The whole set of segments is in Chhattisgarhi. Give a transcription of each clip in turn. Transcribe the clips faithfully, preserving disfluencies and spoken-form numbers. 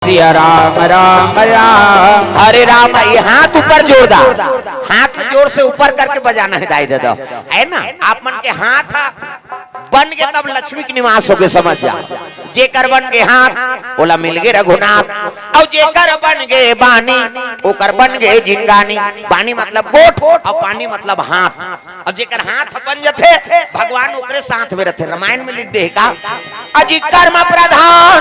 सिया राम राम राम। हरे राम, ये हाथ ऊपर जोरदार, हाथ जोर से ऊपर करके बजाना हे दाई ददा, है ना? आप मन के हाथ बन गे तब लक्ष्मी के निवास होगे, समझ जा। जेकर बन गे हाथ, ओला मिल गे रघुनाथ, अउ जेकर बन गे बानी, ओकर बन गे जिनगानी। बानी मतलब गोठ, अउ पानी मतलब हाथ। अब जेकर हाथ बन जथे, भगवान ओकरे साथ में रथे। रामायण में लिख दे हे का, अजी कर्म प्रधान,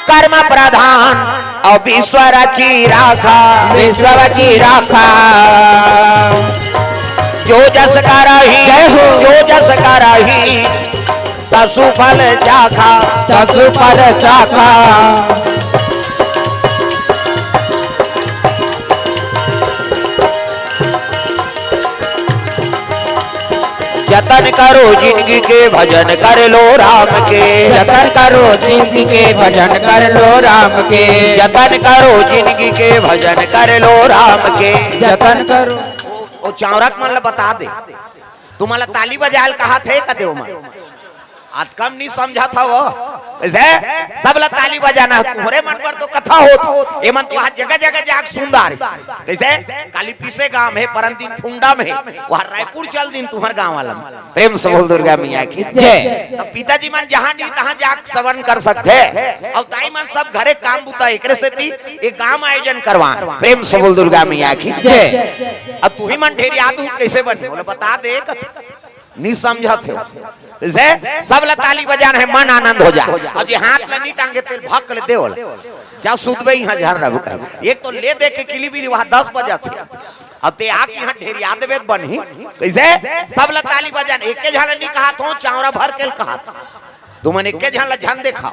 कर्म प्रधान, अउ विश्व रची राखा, विश्व रची राखा। जो जस करही, जय हो। जो जस करही, तसु फल चाखा, तसु फल चाखा। जतन करो जिनगी के, भजन कर लो राम के। जतन करो जिनगी के, भजन कर लो राम के। जतन करो जिनगी के, भजन कर लो राम के। जतन करो। ओ, ओ चांवरक मन ल बता दे, तुमन ल ताली बजाए ल कहाथे का देव मन? आज कम नहीं समझत हव। कइसे? सब ला ताली बजाना हे। तुम्हरे मन बर तो कथा होत, ए मन तो आज जगह जगह जाके सुन डारे। कइसे? काली पीसे गांव में, परन दिन फुंडा में, वहां रायपुर चल दिन तुम्हर गांव वाला में। प्रेम से बोल दुर्गा मैया की जय। तब पिताजी मन जहां नहीं तहां जाके श्रवण कर सकथे। अउ दाई मन सब घरे काम बुता, एकरे सेती ये गांव आयोजन करवा। प्रेम से बोल दुर्गा मैया की जय। अब तू ही मन ढेर याद हूं, कइसे बन बोले, बता दे कथा। नहीं समझत हे। जइसे सब ला ताली बजाना हे, मन आनंद हो जा। अब जे हाथ ला नहीं टांगे, तेल भक ले दे ओला। जा सुतबे इहां झर रहबो कहे। एक तो ले दे के किली बिली वहां दस बजे थे। अब ते आके इहां ढेर याद बेद बनही। कइसे? सब ला ताली बजाना, एके झन नहीं कहात हो, चांवरा भर के कहात। तुमन एके झन ला झन देखा।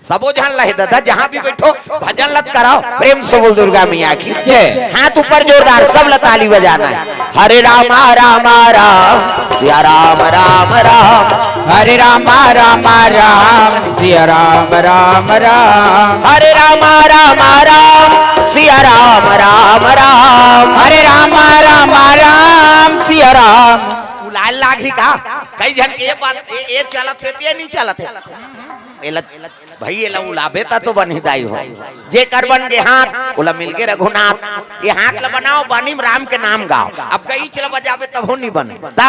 सबो झन लहे ददा, जहां भी बैठो, भजन लत कराओ। प्रेम से बोल दुर्गा मैया की जय। हाथ ऊपर जोरदार, सब ला ताली बजाना हे। हरे रामा रामा राम, सिया राम राम राम। हरे रामा रामा राम, सिया राम राम राम। हरे रामा रामा राम, सिया राम राम राम। हरे रामा रामा राम, सिया राम। उलाल लागही का? कई झन के ये बात, ये, ये चलत हे, ये नहीं चलत हे। एला भाई, एला उलाबे त तो बनही दाई हो। जेकर बन गे हाथ, ओला मिल गे रघुनाथ। ये हाथ ला बनाओ, बानी में राम के नाम गाओ। अब गई चला बजाबे तब हो नहीं बने। ता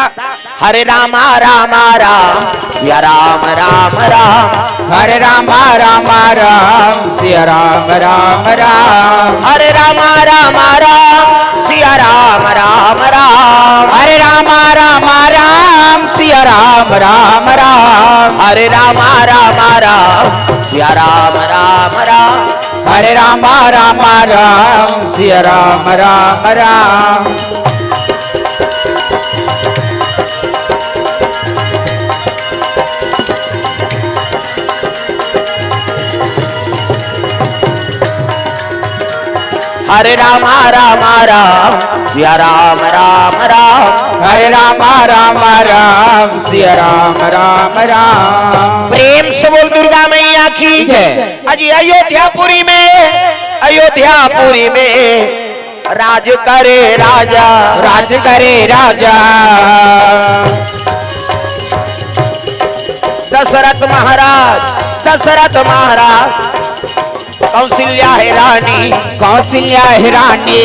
हरे रामा रामा राम, सिया राम राम राम। हरे रामा रामा राम, सिया राम राम राम। हरे रामा रामा राम, सिया राम राम राम। हरे रामा रामा राम, सिया राम राम राम। हरे रामा रामा राम, सिया राम राम राम। हरे रामा रामा राम, सिया राम राम राम। हरे रामा रामा राम, सिया राम राम राम। हरे रामा रामा राम, सिया राम राम राम। प्रेम से बोल दुर्गा मैया की जय। अजी अयोध्यापुरी में, अयोध्यापुरी में राज करे राजा। राज करे राजा। दशरथ महाराज, दशरथ महाराज, कौशल्या हे रानी। कौशल्या हे रानी।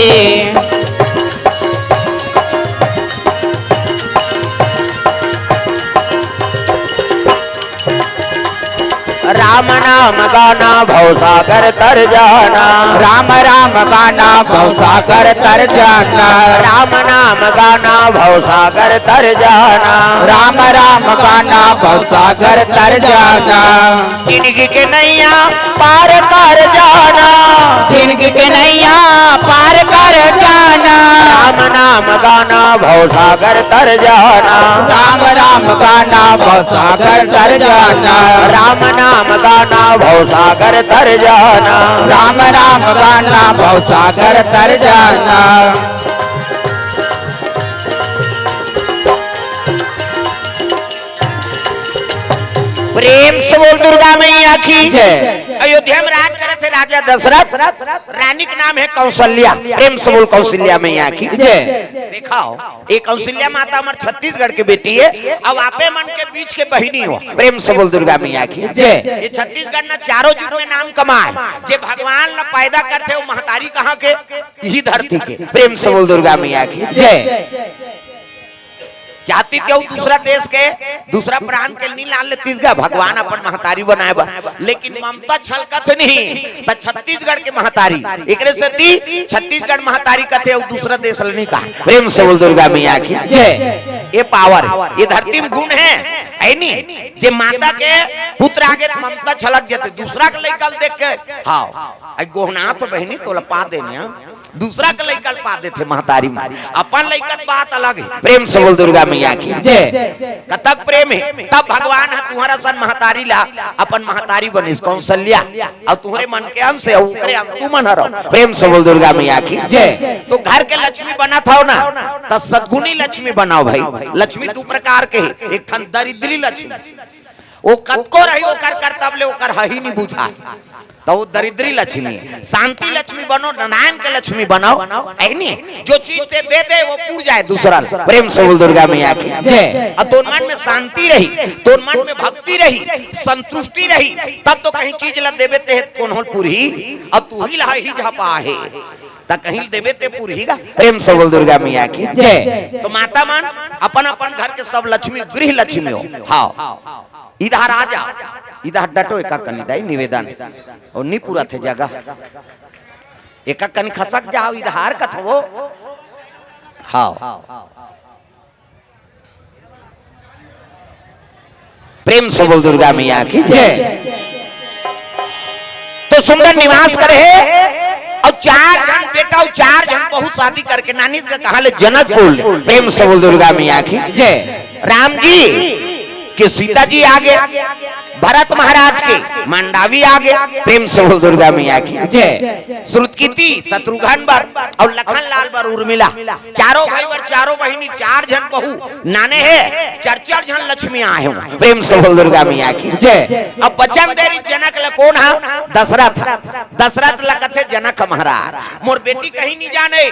राम नाम गाना भवसागर तर जाना। राम राम गाना भवसागर तर जाना। राम नाम गाना भवसागर तर जाना। राम राम गाना भवसागर तर जाना। जिनगी के नैया पार कर जाना। जिनगी के नैया पार कर जाना। राम नाम गाना भवसागर तर जाना। राम राम गाना भवसागर तर जाना। राम नाम गाना भवसागर तर जाना। राम राम गाना भवसागर तर जाना। प्रेम से बोल दुर्गा मैया की जय। अयोध्या में राज करत हे राजा दशरथ, रानी के नाम है कौशल्या। प्रेम से बोल कौशल्या मैया की। जय। देखा हो, ये कौशल्या माता हमर छत्तीसगढ़ के बेटी है। अब आपे मन के बीच के बहिनी हो, प्रेम से बोल दुर्गा मैया की। जय। ये छत्तीसगढ़ ना चारों जुग में नाम कमाए, जे भगवान ला पैदा करथे वो महतारी कहाँ के? इही धरती के। प्रेम से बोल दुर्गा मैया की। जय। जाति के दूसरा देश के, दूसरा प्रांत के नी लान लेतीस गा भगवान अपन महतारी बनाए बर, लेकिन ममता छलकत नहीं, त छत्तीसगढ़ के महतारी। एकरे सेती छत्तीसगढ़ महतारी कथे, अउ दूसरा देश ल नहीं कहा। प्रेम से बोल दुर्गा मैया की। जय। ये पावर, ये धरती में गुण है, है नी? जे माता के पुत्र आगे त ममता छलक जथे, दूसरा के लइका ल देख के। हाँ, आई गोहनाथ बहिनी तोला पा देनिया, दूसरा के लइका ल पा देथे महतारी में, अपन लइका के बात अलग है। प्रेम से बोल दुर्गा मैया की। जय। कतक प्रेम है, तब भगवान ह तुम्हारा सन महतारी ला अपन महतारी बनिस कौशल्या, अउ तुम्हारे मन के अंश है, ओकरे अंश तुमन हरो। प्रेम से बोल दुर्गा मैया की। जय। तो घर के लक्ष्मी बनत हो ना, त सद्गुणी लक्ष्मी बनाओ भाई। लक्ष्मी दू प्रकार के है, एक ठन दरिद्री लक्ष्मी, वो कतको रही ओकर करतब ले ओकर हही नहीं बुझा, तो वो दरिद्री लक्ष्मी। शांति लक्ष्मी बनो, नारायण के लक्ष्मी बनो, है नी? जो चीज ते दे दे वो पूर जाए दूसरा ला। प्रेम से बोल दुर्गा मैया की। जय। अब तोर मन में शांति रही, तोर मन में भक्ति रही, संतुष्टि रही, तब तो कहीं चीज ला देबे ते कोनो पूरही। अब तू ही ला ही झापा है, त कहीं देबे ते पूरही गा। प्रेम से बोल दुर्गा मैया की। जय। तो माता मन अपन अपन घर के सब लक्ष्मी, गृह लक्ष्मी हो। हाँ, इधर आ जा, इधर डटो, एका कनी दाई निवेदन, और नी पूरा थे जगह, एका कनी खसक जाओ, इधर कथो। हाँ, प्रेम से बोल दुर्गा मैया की जय। जय। तो सुंदर निवास करे है, और चार झन बेटा और चार झन बहू शादी करके नानी के कहा ले जनकपुर ले। प्रेम से बोल दुर्गा मैया की। जय। राम जी के सीता जी आगे, भरत महाराज के मंडावी आगे। प्रेम से बोल दुर्गा मैया की। जय। श्रुतकीर्ति शत्रुघ्न बर और लखन लाल बर उर्मिला, चारों भाई बर चारों बहिनी, चार झन बहू नाने है, चार चार झन लक्ष्मी आए हो। प्रेम से बोल दुर्गा मैया की। जय। अब बचन दे रही जनक ल, कौन हा? दशरथ। दशरथ ल कथे जनक महाराज, मोर बेटी कहीं नहीं जाने,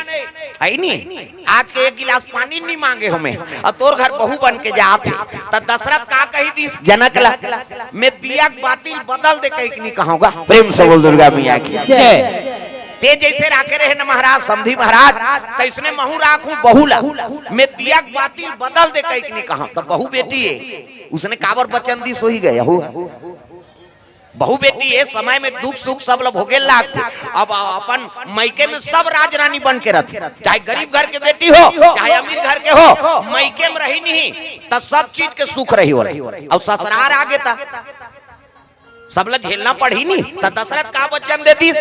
है नी? आज के एक गिलास पानी नहीं मांगे हमें, और तोर घर बहू बन के जात है, त दशरथ का कही दिस जनक ला, मैं दिया के बाती ल बदल दे कही के नहीं कहूँगा। प्रेम से बोल दुर्गा मैया की। जय। ते जैसे राखे रहे न महाराज, समधी महाराज, तैसने महू राखूं बहू ला, मैं दिया के बाती ल बदल दे कही के नहीं कहा। तो बहू बेटी है, उसने काबर बचन दिस, सोई गया हो। बहू बेटी ये समय में दुख सुख सब ल भोगे लागथे। अब अपन मइके में सब राजरानी बन के रहथे, चाहे गरीब घर के बेटी हो, चाहे अमीर घर के हो, मइके में रही नहीं त सब चीज के सुख रही हो, और ससुरार आगे त सब ल झेलना पड़ही नहीं। त दशरथ का वचन दे दिस,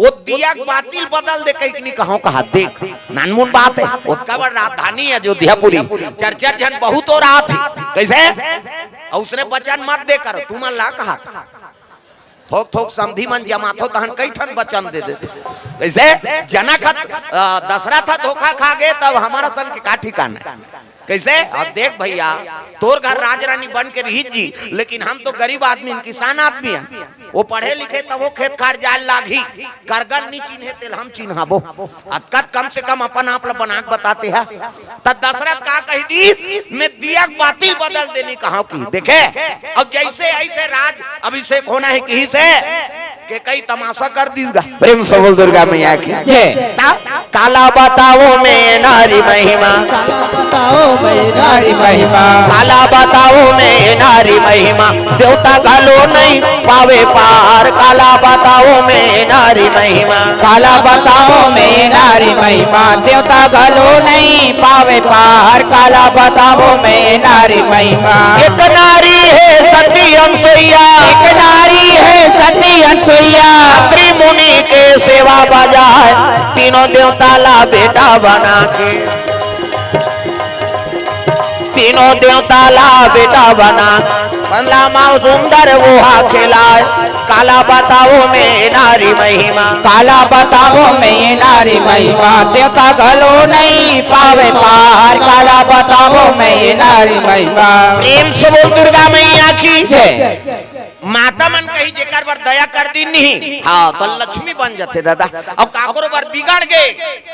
वो दिया के बाती ल बदल दे कही के नहीं कहूँ कहा। देख, नानमुन बात है, ओतका बड़ राजधानी अयोध्यापुरी, चार चार झन बहू तो रात ही, कैसे? और उसने वचन मत दे कर, तुमन ला कहा था। थोक थोक समधी मन जमाथो तहन कई ठन वचन दे देथे। कैसे? जनक ह, अ, दशरथ ह धोखा खा गे, तब हमारा सन के का ठिकाना है? कैसे? अब देख भैया, तोर घर राजरानी बन के रही जी, लेकिन हम तो गरीब आदमी हन, किसान आदमी हन। वो पढ़े लिखे तब वो खेत खार जाए लागही, करगन नहीं चिन्हे तेल हम चिन्हाबो। अतका कम से कम अपन आप ला बना के बताते हैं। त दशरथ का कही दी, मैं दिया के बाती ल बदल देनी कहा की। देखे, अब जैसे ऐसे राज अभिषेक होना है किही से, के कई तमाशा कर दीस गा। प्रेम से बोल दुर्गा मैया की। जय। ता काला बताओ मैं नारी महिमा। बताओ मैं नारी महिमा। काला बताओ मैं नारी महिमा, देवता घलो नहीं पावे पार। काला बताओ मैं नारी महिमा। काला बताओ मैं नारी महिमा, देवता घलो नहीं पावे पार। काला बताओ मैं नारी महिमा। एक नारी है सती अनसुईया। एक नारी है सती अनसुईया। अत्रि मुनि के सेवा बजाए, तीनों देवता ला बेटा बना के। तीनों देवता ला बेटा बना, बनला माँ सुंदर वो हा खेलाए। काला बताओ मैं नारी महिमा। काला बताओ मैं नारी महिमा, देवता घलो नहीं पावे पार। काला बताओ मैं नारी महिमा। प्रेम से बोल दुर्गा मैया की। जय। माता मन कही जेकर बर दया कर दिन नहीं, हाँ, तो लक्ष्मी बन जाथे दादा। अउ काकरो बर बिगड़ गे,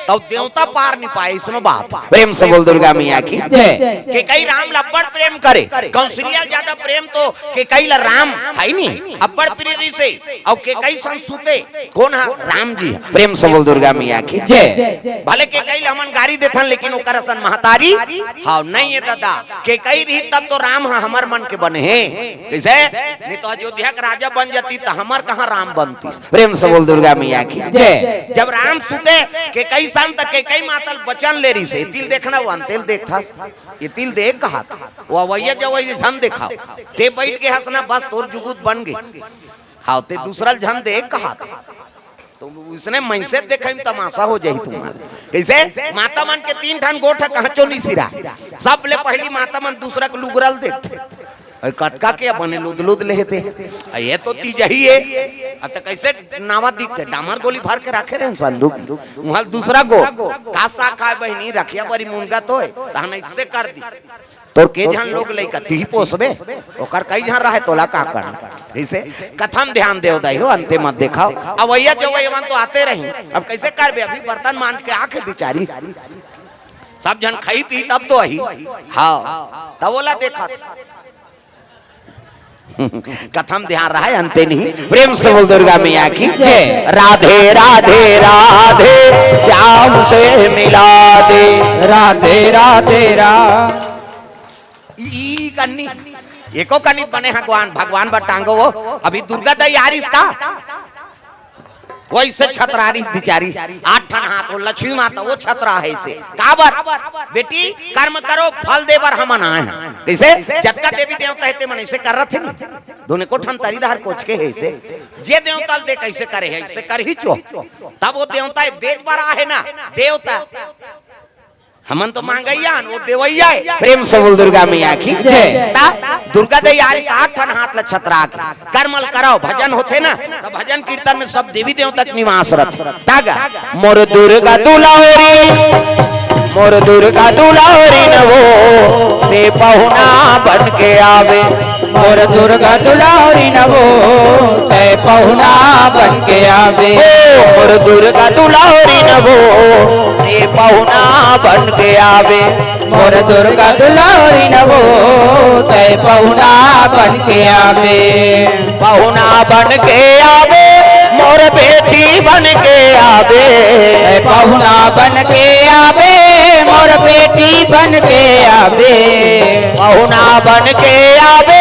तो देवता पार नहीं पाए, इसनो बात। प्रेम से बोल दुर्गा मैया की। जय। केकई राम ला अब्बड़ प्रेम करे, कौशल्या ज्यादा प्रेम तो केकई ला राम है नहीं, अब्बड़ प्रिय रिहिसे। अउ केकई संग सुते, कोन हा? राम जी हा। प्रेम से बोल दुर्गा मैया की। जय। भले केकई ला हमन गारी देथन, लेकिन ओकर असन महतारी, हाँ, नहीं है दादा। केकई रही तब तो राम हा हमर मन के बने हे। कइसे? नहीं तो अयोध्या के राजा बन जाती, तो हमर कहाँ राम बनतीस? प्रेम से बोल दुर्गा मैया की। जय। जब राम सुते, केकई संग त केकई माता ल बचन ले रिहिसे, तिल देखना, वो अंते ल देखथस, ये तिल देख कहा था, वो अवैया जवैया झन देखाव, ते बैठ के हंसना, बस तोर जुगुत बन गई। हाँ, ते दूसरा ल झन देख कहा था। तो उसने मैसे देखे में तमाशा हो जाही तुम्हार। कइसे? माता मन के तीन ठन गोठ कहाँ चो नहीं सिरा। सब ले पहली माता मन दूसरा के लुगरा ल देखथे। अरे कतका के बने लुद लुद लेते। अरे ये तो तीजही है। अ त कइसे नावा दिखथे? डामर गोली भर के रखे रहे संदूक। उहाँ दूसरा गो। का साग खाए बहिनी? रखिया बरी मुनगा तो है। तहन इससे कर दी। तोर के झन लोग लइका तिही पोसबे, ओकर कई झन रहे, तोला का करना? जइसे कथा म ध्यान देव दाई हो, अंते मत देखाव। अवैया जवैया मन तो आते रही, अब कइसे करबे? अभी बर्तन मांज के आके बिचारी, सब झन खाई पी तब तो आही। हाँ, तब ओला देखत। कथा म ध्यान रहे, अंते नहीं। प्रेम से बोल दुर्गा मैया की। जय। राधे राधे राधे, श्याम से मिला दे। राधे राधे राधे। ई, ई कन्नी, एको कन्नी बने भगवान, भगवान बर टांगो वो। अभी दुर्गा दाई आ रिहिस का? वइसे छतरा रिहिस बिचारी, आठ ठन हाथ, वो लक्ष्मी माता, वो छतरा हे अइसे। काबर? बेटी, कर्म करो, फल दे बर हमन आए हन। कइसे? जतका देवी देवता हे, ते मन अइसे करत हे नी। दोने को ठन तरी धार कोच के हे अइसे। जे देवता ल दे कइसे करे हे, अइसे करही चो। तब वो देवता देख बर आहे ना, देवता। हमन तो मांगइया हन, वो देवइया हे। प्रेम से बोल दुर्गा मैया की। जय। ता दुर्गा दाई आ रिहिस आठ ठन हाथ ल छतरा के। करमल करव, भजन होथे ना, त भजन कीर्तन में सब देवी देवता के निवास रथे। तागा, मोर दुर्गा दुलारी, मोर दुर्गा दुलारी न वो, ते पहुना बन के आवे। मोर दुर्गा दुलारी न वो, ते पहुना बन के आवे। ओ, मोर दुर्गा दुलारी न वो, ते पहुना बन के आवे। मोर दुर्गा दुलारी न वो, ते पहुना बन के आवे। पहुना बन के आवे, मोर बेटी बन के आवे। ते पहुना बन के आवे, मोर बेटी बन के आवे। पहुना बन के आवे,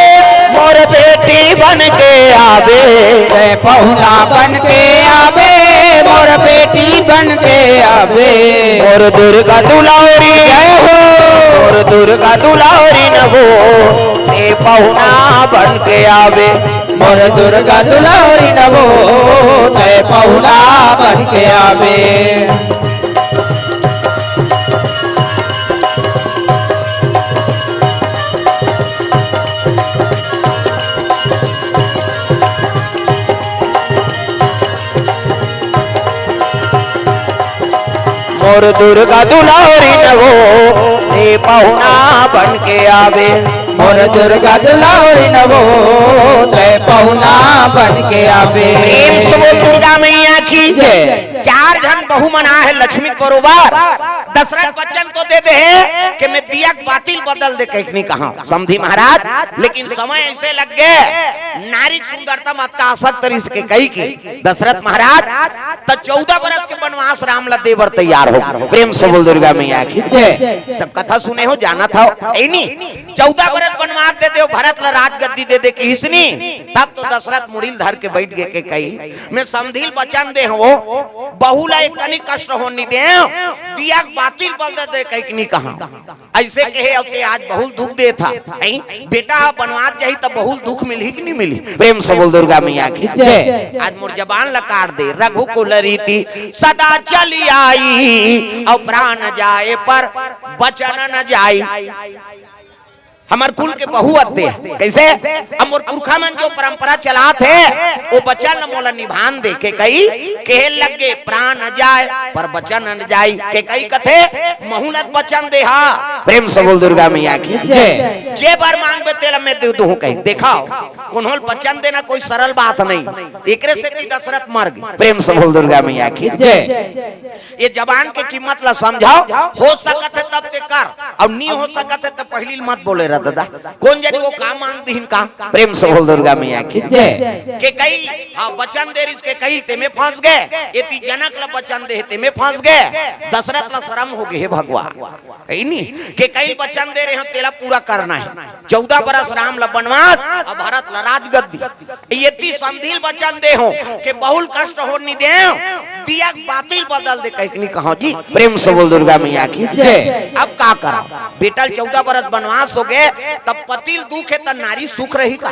मोर बेटी बन के आवे। ते पहुना बन के आवे, मोर बेटी बन के आवे। मोर दुर्गा दुलारी, जय हो। मोर दुर्गा दुलारी न वो, ते पहुना बन के आवे। मोर दुर्गा दुलारी न वो, ते पहुना बन के आवे। मोर दुर्गा दुलारी न वो, ते पहुना बन के आवे। मोर दुर्गा दुलारी न वो, ते पहुना बन के आवे। प्रेम से बोल दुर्गा मैया की। जय। चार झन बहू मन आहे लक्ष्मी के बरोबर। दशरथ वचन तो दे दे हे कि मैं दिया के बाती ल बदल दे कहिके नहीं कहा समधी महाराज, लेकिन समय अइसे लग गे, नारी के सुंदरता म अतका आसक्त रिहिस केकई के दशरथ महाराज त चौदह बरस के बनवास राम ला दे बर तैयार हो। प्रेम से बोल दुर्गा मैया की। जय। सब कथा सुने हो, जानत हो, हे नी? चौदह बरस बनवास दे देव, भरत ला राजगद्दी दे दे किहिस नी, तब तो दशरथ मुड़ी ल धर के बइठ गे केकई, मैं समधी ल बचन दे हवं, बहू ला एक कनी कष्ट होन नी देंव, दिया के बाती ल बदल दे कहिके नी कहा। अइसे कहे अउ ते आज बहू ल दुख देथा, हैं? बेटा ह बनवास जाही त बहू ल दुख मिलही कि नी मिलही? प्रेम से बोल दुर्गा मैया की। जय। आज मोर जबान ला काट दे, रघुकुल रीति सदा चली आई, अउ प्राण जाए पर बचन न जाई। हमर कुल के बहू अत्ते हे। कइसे? अब मोर पुरखा मन जो परंपरा चलात हे, वो बचन ल मोला निभान दे। केकई कहे लगे, "प्राण जाए पर बचन न जाए।" केकई कथे, "महूं ल बचन दे हा।" प्रेम से बोल दुर्गा मैया की जय। जे बर मांगबे तेला मैं दे दूं कही। देखव, कोनो ल बचन देना कोई सरल बात नहीं। एकरे सेती दशरथ मर गे। प्रेम से बोल दुर्गा मैया की जय। ये जबान के कीमत ला समझव, हो सकत हे तब ते कर, अउ नी हो सकत हे त पहिली ल मत बोले रह ददा। कोन जनी वो का मांग दिहिन का? प्रेम से बोल दुर्गा मैया की जय। केकई, हाँ, बचन दे रिहिस केकई, तेमे फंस गे। एती जनक ला बचन दे, तेमे फंस गे। दशरथ ला शरम हो गे, हे भगवान, हे नी, केकई बचन दे रहे हो, तेला पूरा करना हे। चौदह बरस राम ला बनवास, अउ भरत ला राजगद्दी। एती समधी ल बचन दे हो के बहुल कष्ट होन नी देव, दिया के बाती ल बदल दे कहिके नी कहव जी। प्रेम से बोल दुर्गा मैया की जय। अब का करव, बेटा ल चौदह बरस बनवास हो गे, तब पति ल दुख हे त नारी सुख रही का?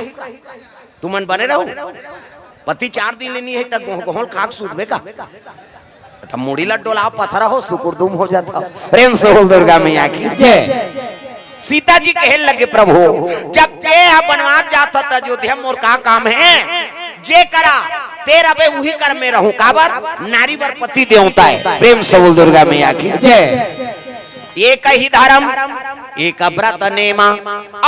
तुमन बने रहू, पति चार दिन ले नी हे त गोह-, गोहल खा के सूतबे का? त मुड़ी ल डोलाव, पथरा हो, सुकुरदुम हो जाथव। प्रेम से बोल दुर्गा मैया की जय। सीता जी कहे लगे, "प्रभु, जब ते ह बनवास जात हस त अयोध्या मोर का काम हे? जे करा ते रबे उही कर में रहूं।" काबर? नारी बर पति देवता हे। प्रेम से बोल दुर्गा मैया की जय। एक ही धर्म, एक व्रत नेमा,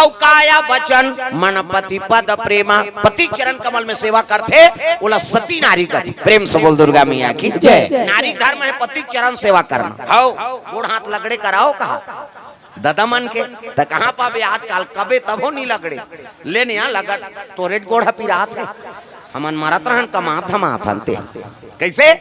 अउ काया वचन मन पति पद प्रेमा। पति चरण कमल में सेवा करथे, ओला सती नारी कथे। प्रेम से बोल दुर्गा मैया की जय। नारी धर्म हे पति चरण सेवा करना। हव, गोड़ हाथ लगड़े कराव कहा ददा मन के, त कहाँ पाबे आजकल, कबे तभो नी लगड़े। ले ने आ लगड़, तोरे गोड़ ह पिरात हे। हमन मरत रहन, कमात धमात हन ते। कइसे?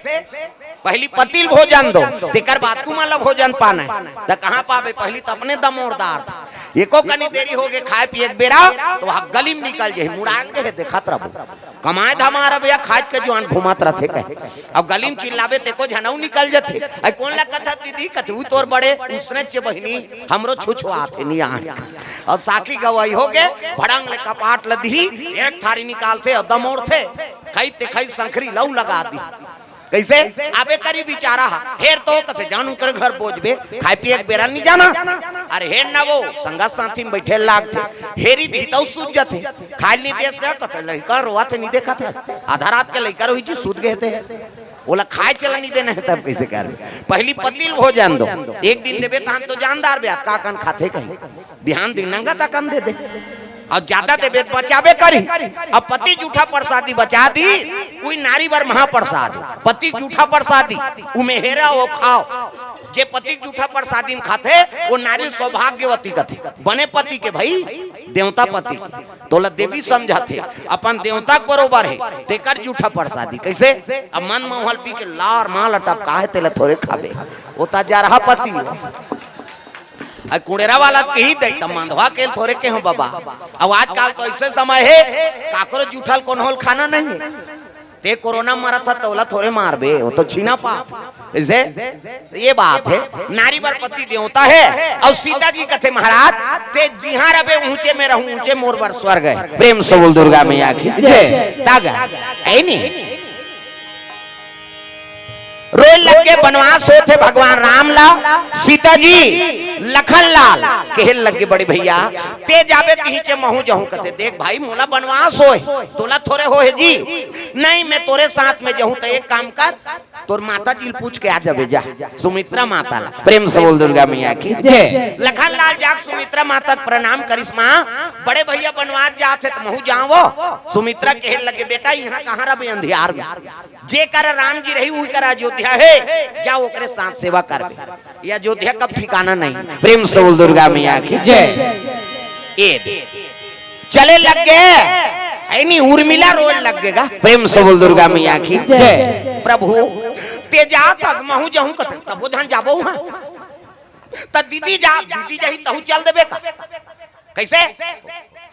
पहिली पति ल भोजन दो, तेकर बाद तुमन ल भोजन पाना हे। त कहाँ पाबे, पहिली त अपने दमोरदार था। एको कनी देरी हो गे खाए पिए के बेरा, त वहाँ गली म निकल जाही, मुड़ान गे हे, देखत रहबो। कमाए धमार अब या खाज के जुआन घूमत रथे कहे। अब गली म चिल्लाबे, तेको झनऊ निकल जथे। अई कोन ला कथस दीदी? कथे, "उई तोर बड़े उसने चे बहिनी, हमरो छुछुआथे नी आन।" अउ साखी गवाही हो गे, भड़ंग ले कपाट ल दिही, एक थारी निकालथे अउ दमोरथे। खई ते खई संखरी लऊ लगा दी। कइसे? आबे करी बिचारा हा। हेर तो कथे, "जान उनकर घर बोझबे, खाए पिए के बेरा नी जाना।" अरे हेर ना वो, संगत साथी म बइठे लागथे। हेरी भी तऊ सूत जथे। खाए नी दे से कथे, "लइका रोवत हे, नी देखत हे। आधा रात के लइका रोही जी, सूत गे हे ते।" ओला खाए चला नी देना हे, तब कइसे करबे? पहिली पति ल भोजन दो। एक दिन देबे तहन तो जानदार बे, का कन खाथे कही। बिहान दिन नंगा तकन दे दे। अउ जादा देबे त बचाबे करी। अब पति जूठा परसादी बचा दी, उही नारी बर महापरसाद। पति जूठा परसादी, उमे हेरा हो खाव। जे पति जूठा परसादी म खाथे, वो नारी सौभाग्यवती कथे। बने पति के भई, देवता पति के। तोला देवी समझथे, अपन देवता के बरोबर हे, तेकर जूठा परसादी। कइसे? अब मन म हल पी के लार माल टपका हे, तेला थोरे खाबे। वो त जरहा पति हो। अई कुड़ेरा वाला त कही दे, त मंदवा के ल थोरे केहूं बबा। अब आजकल तो अइसे समय हे, काकरो जूठा ल कोनो ल खाना नहीं हे। ते कोरोना मरत ह, तोला थोरे मारबे, वो तो छीना पाप। अइसे? तो ये बात हे, नारी बर पति देवता हे। अउ सीता जी कथे, "महाराज, ते जिहां रबे ऊंचे में रहूं, ऊंचे मोर बर स्वर्ग हे।" प्रेम से बोल दुर्गा मैया की जय। तागा, हे नी? रोए लग गे, बनवास होत हे भगवान राम ला। सीता जी, लखन लाल कहे लग गे, "बड़े भइया, ते जाबे तिही चे महूं जाहूं।" कथे, "देख भाई, मोला बनवास होय, तोला थोरे होय जी। नहीं, मैं तोरे साथ में जाहूं, त एक काम कर, तोर माता जी ल पूछ के आ जाबे जा, सुमित्रा माता ला।" प्रेम से बोल दुर्गा मैया की जय। लखन लाल जाके सुमित्रा माता के प्रणाम करिस, "माँ, बड़े भइया बनवास जात हे, त महूं जावं?" सुमित्रा कहे लगे, "बेटा, इहां कहां रबे अंधियार में?" जे करा राम जी रही, उही करा अयोध्या हे, जा ओकरे साथ सेवा करबे। ये अयोध्या कब ठिकाना नहीं। प्रेम से बोल दुर्गा मैया की जय। ये दे। चले लग गे, हे नी, उर्मिला रोए लग गे गा। प्रेम से बोल दुर्गा मैया की जय। "प्रभु, ते जात हस, महूं जाहूं?" कथे, "सबो झन जाबो हां। त दीदी जा, दीदी जाही, तहूं चल देबे का?" कइसे?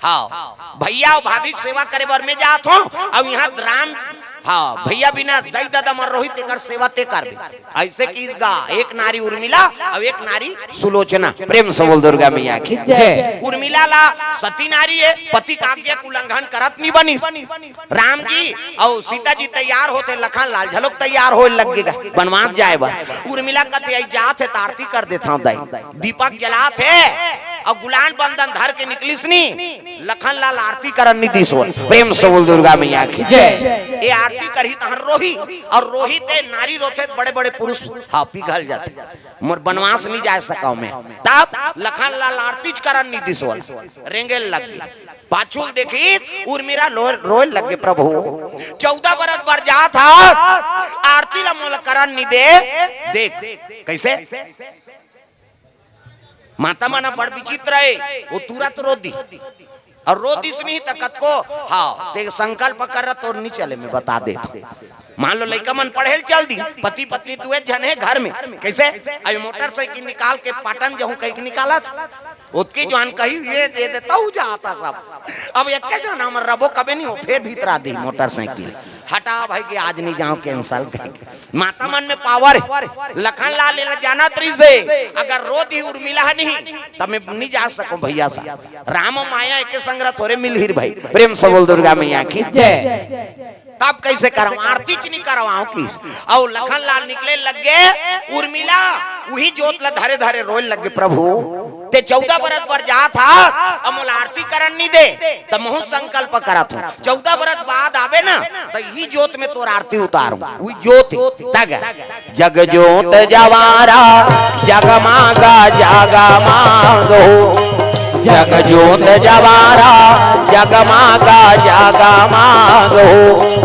हां, भइया अउ भाभी के सेवा करे बर मैं जात हों, अउ इहां राम, हां, भइया बिना दई ददा मर रोही, तेकर सेवा ते करबे। अइसे कहिस गा, एक नारी उर्मिला अउ एक नारी सुलोचना। प्रेम से बोल दुर्गा मैया की जय। उर्मिला ला सती नारी हे, पति के आज्ञा के उल्लंघन करत नी बनिस। राम जी अउ सीता जी तैयार होत हे, लखन लाल घलोक तैयार होय लग गे गा बनवास जाय बर। उर्मिला कथे, "अई जात हे त आरती कर देथंव दाई।" दीपक जलात हे, अउ गुलान बंदन धर के निकलिस नी, लखन लाल आरती करन नी दिस ओला। प्रेम से बोल दुर्गा मैया की। जय। ए आरती करही तहन रोही, अउ रोही ते नारी रोथे त बड़े-बड़े पुरुष, हाँ, पिघल जाथे। मोर बनवास नी जाय सकंव मैं। तब लखन लाल आरती च करन नी दिस ओला, रेंगे ल लग गे। पाछू ल देखिस, उर्मिला लो-, रोय ल लग गे, "प्रभु, चौदह बरस बर जात हस, आरती ला मोला करन नी दे।" देख, कइसे? माता मन ह बड़ विचित्र हे, ओ तुरत रो दिस। अउ रो दिस नहीं त कतको, हाँ, ते संकल्प कर, तोर नी चले, मैं बता देत हंव। मान लो लइका मन पढ़े ल चल दिस, पति पत्नी दुए झन हे घर में, कइसे? अभी मोटरसाइकिल निकाल के पाटन जाहूं कहिके निकालत, ओतके जुवान कही, "ये दे दे," तउ जात हे सब। अब एक्के झन हमर रबो कबे नहीं हो, फेर भीतरा दिस मोटरसाइकिल। "हटा भाई कि आज नी जांव, cancel," कहिके। माता मन में power हे। लखन लाल एला जानत रहिस हे, अगर रो दिस उर्मिला ह नहीं, त मैं नी जा सकंव भइया साहब। राम माया एके संग रथे, थोरे मिलही रे भाई। प्रेम से बोल दुर्गा मैया की। जय। तब कइसे करंव, आरती च नी करवांव कहिस। अउ लखन लाल निकले ल लग गे, उर्मिला उही जोत ला धरे धरे रोय ल लग गे, "प्रभु, ते चौदह बरस बर जात हस, अउ मोला आरती करन नी दे, त महूं संकल्प करत हंव, चौदह बरस बाद आबे ना, त इही जोत में तोर आरती उतारहूं।" उही जोत हे, तग, "जग जोत जवारा, जगमागा जगमाग हो।" जग जोत जवारा, जगमागा जगमाग हो।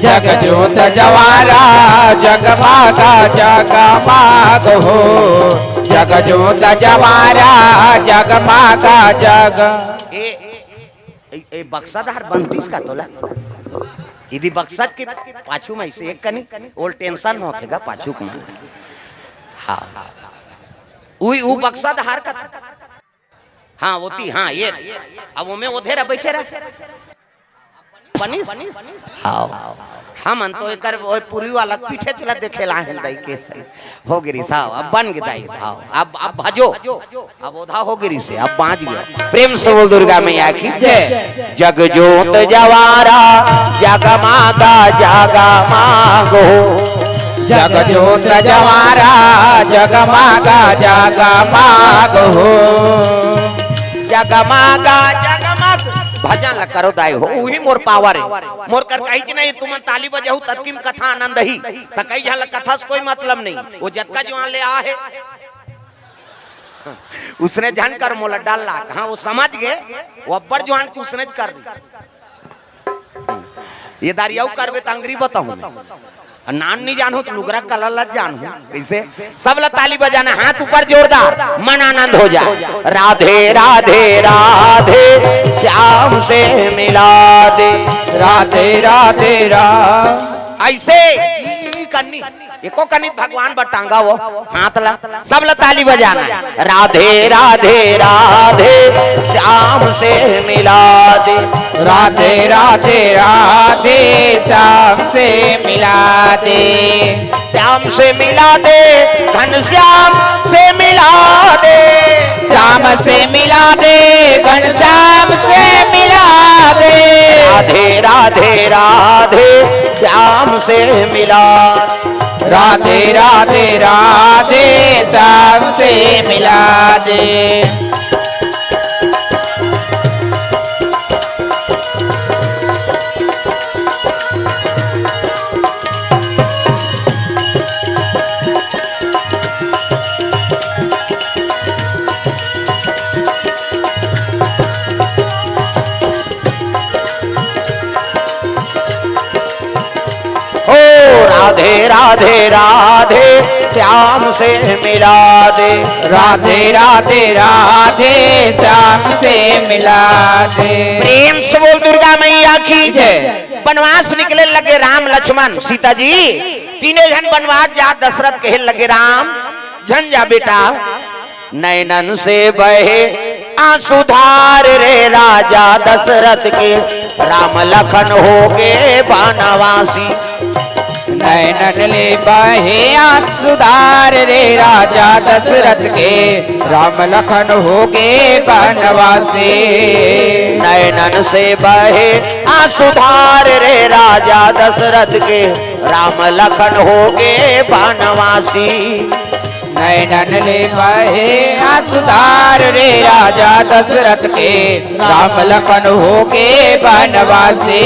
जग जोत जवारा, जगमागा जगमाग हो। जग जोत जवारा, जगमागा जग। ए, ए, ए, बक्सा धार बनतीस का तोला? इदी बक्सा के पाछू में से एक कनी ओल tension होथे गा पाछू के मन। हाँ। उई, उ बक्सा धार का था। हाँ, ओती, हाँ, ये। अब ओमे ओधे रह, बइठे रह। बनिस? हाँ। हमन तो एकर ओए पूरी वाला पीठे चला देखे ला हेन दाई के सही। हो गे रिहिस, हाँ, अब बन गे दाई, हाँ, अब, अब भजो। अब ओधा हो गे रिहिस, अब बाँच गे। प्रेम से बोल दुर्गा मैया की। जय। जग जोत जवारा, जगमागा जगमाग हो। जग जोत जवारा, जगमागा जगमाग हो। जगमागा जगमाग। भजन ल करो दाई हो, उही मोर power हे। मोर कर कहीच नहीं, तुमन ताली बजाहू, ततकी म कथा आनंद ही। त कई झन ल कथा से कोई मतलब नहीं, ओ जतका जुवान ले आ हे। उसने झन कर, मोला डर लाग। हाँ, ओ समझ गे, ओ अब्बड़ जुवान के उसने कर। ये दारी अउ करबे त अंगरी बताहूँ मैं। अउ नान नहीं जानहूँ त लुगरा कलर ला जानहूँ। कइसे? सब ला ताली बजाना, हाथ ऊपर जोरदार, मन आनंद हो जाए। राधे राधे राधे, श्याम से मिला दे। राधे राधे राधे। अइसे ई, ई कन्नी एको कनिक भगवान बर टांगा वो हाथ ला, सब ला ताली बजाना हे। राधे राधे राधे, श्याम से मिला दे। राधे राधे राधे, श्याम से मिला दे। श्याम से मिला दे, घनश्याम से मिला दे। श्याम से मिला दे, घनश्याम से मिला दे। राधे राधे राधे, श्याम से मिला। राधे राधे राधे, श्याम से मिला दे। ओ राधे राधे राधे, श्याम से मिला दे। राधे राधे राधे, श्याम से मिला दे। प्रेम से बोल दुर्गा मैया की जय। बनवास निकले लगे राम लक्ष्मण सीता जी, तीनों झन बनवास जा। दशरथ कहे लगे, "राम, झन जा बेटा।" नैनन से बहे आंसू धार रे राजा दशरथ के, राम लखन हो गे बनवासी। नैनन ले बहे आंसू धार रे राजा दशरथ के, राम लखन हो गे बनवासी। नैनन से बहे आंसू धार रे राजा दशरथ के, राम लखन हो गे बनवासी। नैनन ले बहे आँसू धार रे राजा दशरथ के, राम लखन होगे बनवासी।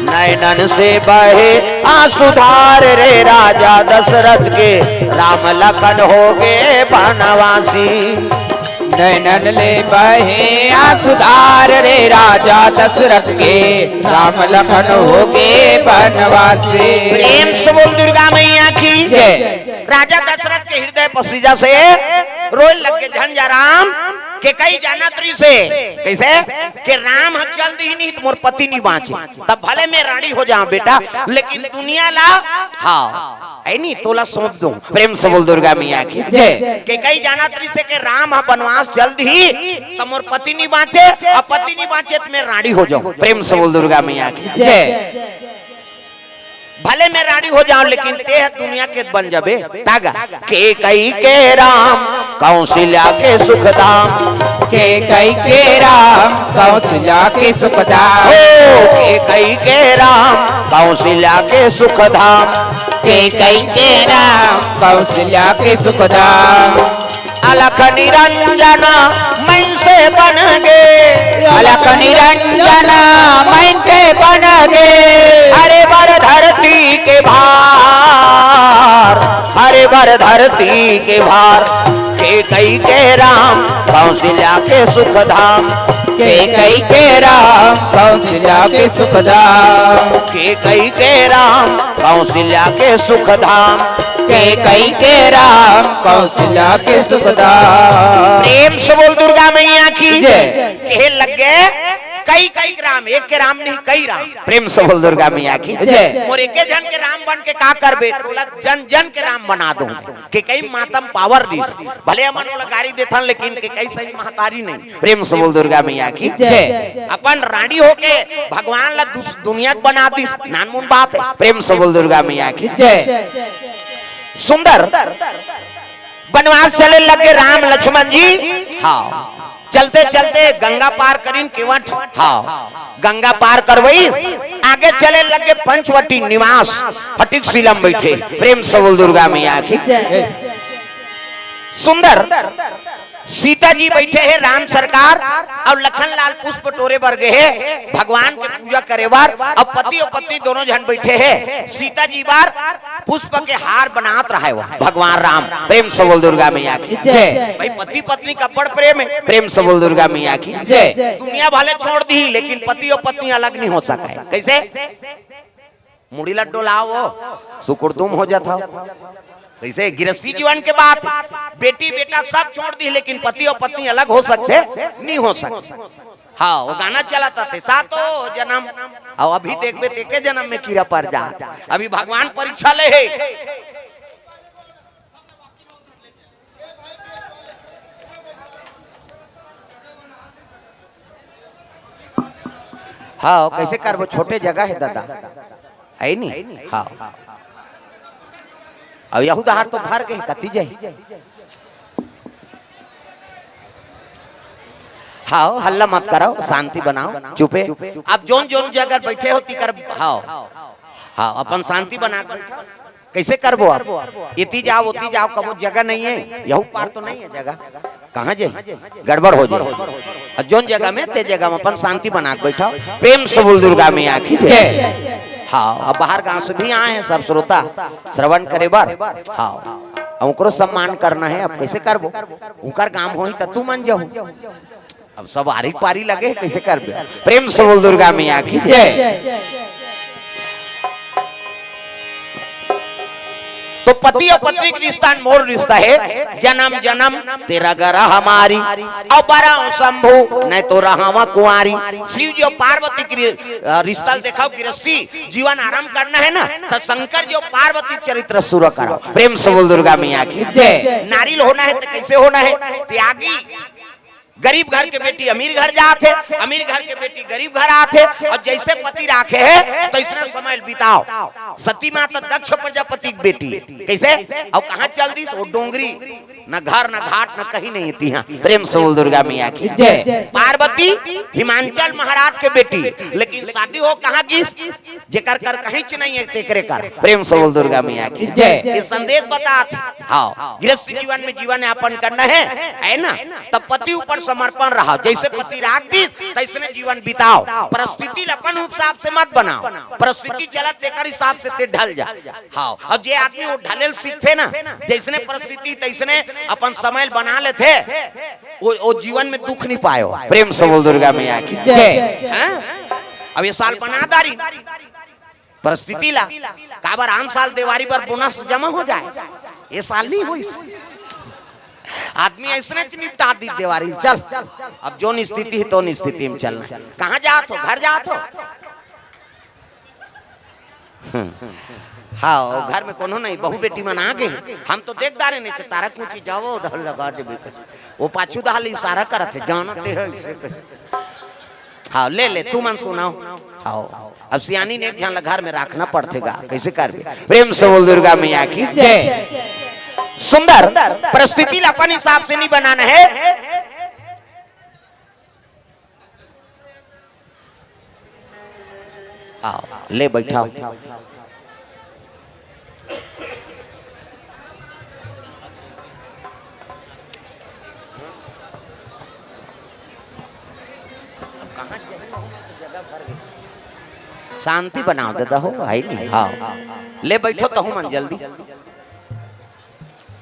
नैनन से बहे आँसू धार रे राजा दशरथ के, राम लखन होगे बनवासी। नैनन ले बहे आँसू धार रे राजा दशरथ के, राम लखन होगे बनवासी। प्रेम से बोल दुर्गा मैया की। जय। राजा दशरथ के हृदय पसीजा से रोए लग के झंझाराम। केकई जानत रहिसे, कइसे? के राम ह चल दिही नहीं त मोर पति नहीं बाँचे, तब भले मैं रांडी हो जाऊं बेटा, लेकिन दुनिया ला, हाँ, है नी, तोला सौंप दूं। प्रेम से बोल दुर्गा मैया की। जय। केकई जानत रहिसे के राम ह बनवास चल दिही त मोर पति नहीं बाँचे, अउ पति नहीं बाँचे त मैं रांडी हो जाऊं। प्रेम से बोल दुर्गा मैया की। जय। भले मैं रांडी हो जाऊं, लेकिन तेह दुनिया के बन जाबे। तागा। केकई के राम, कौशल्या के सुखधाम। केकई के राम, कौशल्या के सुखधाम। हो, केकई के राम, कौशल्या के सुखधाम। केकई के राम, कौशल्या के सुखधाम। अलख निरंजन मन से बन गे। अलख निरंजन मन से बन गे। हरे बर धरती के भार, हरे बर धरती के भार। केकई के राम, कौशल्या के सुखधाम। केकई के राम, कौशल्या के सुखधाम। केकई के राम, कौशल्या के सुखधाम। केकई के राम, कौशल्या के सुखधाम। प्रेम से बोल दुर्गा मैया की। जय। कहे लग गे, कई कई राम, एक के राम नहीं, कई राम। प्रेम से बोल दुर्गा मैया की। जय। मोर एके झन के राम बन के का करबे, तोला जन जन के राम बना दूं। केकई मातम पावर दिस, भले हमन ओला गारी देथन, लेकिन केकई सही महतारी नहीं। प्रेम से बोल दुर्गा मैया की। जय। अपन रांडी होके भगवान ला दुस-, दुनिया के बना दिस, नानमुन बात है। प्रेम से बोल दुर्गा मैया की। जय। सुंदर बनवास चले लगे राम लक्ष्मण जी। हाँ, चलते चलते गंगा पार करिन केवट। हाँ, गंगा पार करवइस, आगे चले लगे पंचवटी निवास, फटिक शिला म बइठे। प्रेम से बोल दुर्गा मैया की। जय। सुंदर सीता जी बइठे हे राम सरकार, अउ लखन लाल पुष्प टोरे बर गे हे, भगवान के पूजा करे बर, अउ पति अउ पत्नी दोनों झन बइठे हे। सीता जी बर पुष्प के हार बनात रहय वो भगवान राम। प्रेम से बोल दुर्गा मैया की। जय। भाई, पति पत्नी का बड़ प्रेम है। प्रेम से बोल दुर्गा मैया की। जय। दुनिया भले छोड़ दिही, लेकिन पति अउ पत्नी अलग नहीं हो सकय। कइसे? मुड़ी ला डोलाव, सुकुड़दुम हो जात हव। कइसे? गृहस्थी जीवन के बात। बेटी बेटा सब छोड़ दिही, लेकिन पति अउ पत्नी अलग हो सकथे? नहीं हो सकथे। हाँ, वो गाना चलत रहिथे, सातों जनम। अउ अभी देखबे, त एके जनम में कीरा पर जात। अभी भगवान परीक्षा ले हे। हाँ, कइसे करबो? छोटे जगह हे दादा, हे नी? हाँ, अउ यहू डहर तो भर गे, कती जाही? हाँ, हल्ला मत करव, शांति बनाव, चुपे। आप जोन जोन जगह बइठे हो, तिकर, हाँ, हाँ, अपन शांति बना के बइठव। कइसे करबो आप? एती जाव, ओती जाव, कभू जगह नहीं हे, यहू पार तो नहीं हे जगह, कहाँ जाही? गड़बड़ हो जाही। अउ जोन जगह में, ते जगह में अपन शांति बना के बइठव। प्रेम से बोल दुर्गा मैया की जय। जय। हाँ, अब बाहर गांव से भी आए हैं सब श्रोता श्रवण करे बर। हाँ, अब ओकरो सम्मान करना हे, अब कइसे करबो? ओकर गांव होही त तुमन जाहू। अब सब आरी पारी लगे हे, कइसे करबे? प्रेम से बोल दुर्गा मैया की जय। जय। तो पति अउ पत्नी के रिश्ता मोर रिश्ता हे, जनम जनम तेरा गरा हमारी, अउ बरा शंभू नहीं तो रहावा कुंवारी। शिव जी अउ पार्वती के रि-, अ, रिश्ता ल देखव, गृहस्थी जीवन आरंभ करना हे ना, त शंकर जी अउ पार्वती चरित्र शुरू करव। प्रेम से बोल दुर्गा मैया की जय। नारी ल होना हे त कइसे होना हे? त्यागी। गरीब घर के बेटी अमीर घर जात हे, अमीर घर के बेटी गरीब घर आत हे, अउ जइसे पति राखे हे, तइसने समय बिताव। सती माता दक्ष प्रजापति के बेटी हे। कइसे? अउ कहाँ चल दिस? ओ डोंगरी, न घर, न घाट, न कहीं नहीं तिहाँ। प्रेम से बोल दुर्गा मैया की। जय। पार्वती हिमांचल महाराज के बेटी, लेकिन शादी हो कहाँ किस? जेकर कर कहीं च नहीं हे, तेकरे कर। प्रेम से बोल दुर्गा मैया की। जय। ये संदेश बतात हे। हाँ, गृहस्थ जीवन में जीवन यापन करना हे, हे ना? तब पति ऊपर समर्पण रहा, जइसे पति राख दिस, तइसने जीवन बिताव। परिस्थिति ल अपन हिसाब से मत बनाव, परिस्थिति चलत तेकर हिसाब से ते ढल जा। हाँ, अउ जे आदमी ओ ढले ल सीखथे ना, जइसने परिस्थिति तइसने अपन समय ल बना लेथे, ओ, ओ जीवन में दुख नहीं पायो। प्रेम से बोल दुर्गा मैया की। जय। हाँ? अब ये साल बना डारिन परिस्थिति ला, काबर आन साल देवारी बर बोनस जमा हो जाय, ये साल नहीं होइस। आदमी अइसने च निपटा दिस देवारी, चल, अब जोन स्थिति हे, तोन स्थिति में चलना हे। कहाँ जात हो? घर जात हो? हम्म। हाँ, ओ घर में कोनो नहीं, बहू बेटी मन आ गे हे। हम तो देख डारेन, नहीं से तारा कुछ जावो, उधर लगा देबे। ओ पाछू डहर ले इशारा करत हे, जानत हे, अइसे कहे। हाँ, ले ले, तुमन सुनाव। हाँ, अब सियानी ने एक झन ला घर में राखना पड़थे गा, कइसे करबे? प्रेम से बोल दुर्गा मैया की। जय। सुंदर परिस्थिति ला अपन हिसाब से नहीं बनाना हे। आओ, ले बैठाव। शांति बनाव ददा हो, हे नहीं? हाँ, ले बैठो तहू मन जल्दी।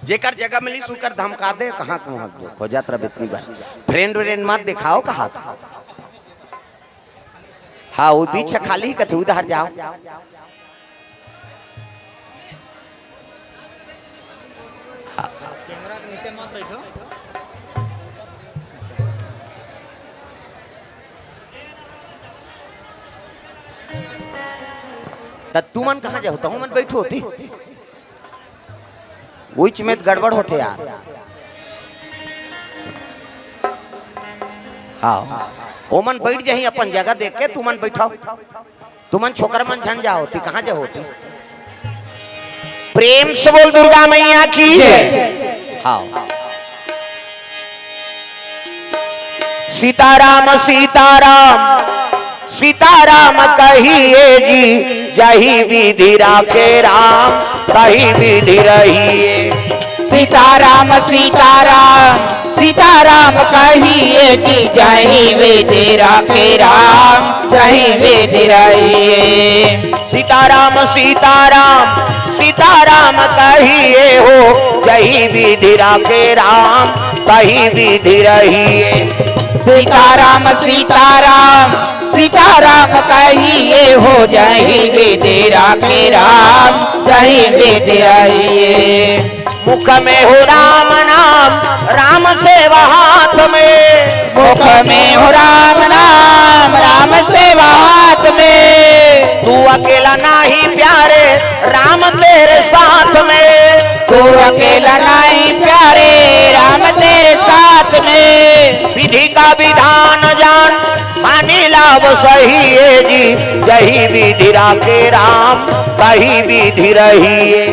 जेकर जगह मिलिस, उकर धमका दे, कहाँ के वहाँ खोजत रह इतनी बार। फ्रेंड व्रेंड मत देखाव, कहा था। हाँ, वो बीच खाली कथे, उधर जाव। हाँ। कैमरा के नीचे मत बैठो। त तुमन कहाँ जाहू? तहू मन बैठो होती। उइच में त गड़बड़ होथे यार। हाँ, ओमन बैठ जाही अपन जगह देख के, तुमन बैठाव। तुमन छोकरा मन झन जाव होती, कहाँ जाव होती? प्रेम से बोल दुर्गा मैया की। जय। हाँ। सीताराम सीताराम सीताराम कहिए जी, जही विधि राखे राम, तही विधि रहिए। सीताराम सीताराम सीताराम कहिए जी, जही विधि राखे राम, तही विधि रहिए। सीताराम सीताराम सीताराम कहिए हो, जही विधि राखे राम, तही विधि रहिए। सीताराम सीताराम सीताराम कहिए हो, जही विधि राखे राम, तही विधि रहिए। मुख में हो राम नाम, राम सेवा हाथ में। मुख में हो राम नाम, राम सेवा हाथ में। तू अकेला नाही प्यारे, राम तेरे साथ में। तू अकेला नाही प्यारे, राम तेरे साथ में। विधि का विधान जान, मानी लाभ सही है जी। जही विधि राखे राम, तही विधि रहिए।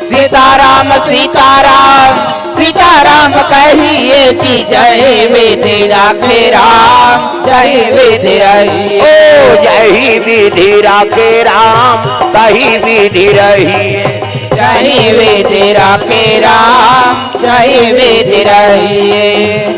सीताराम सीताराम सीताराम कहिए जी, जही विधि राखे राम, तही विधि रहिए। ओ जही विधि राखे राम, तही विधि रहिए। जही विधि राखे राम, तही विधि रहिए।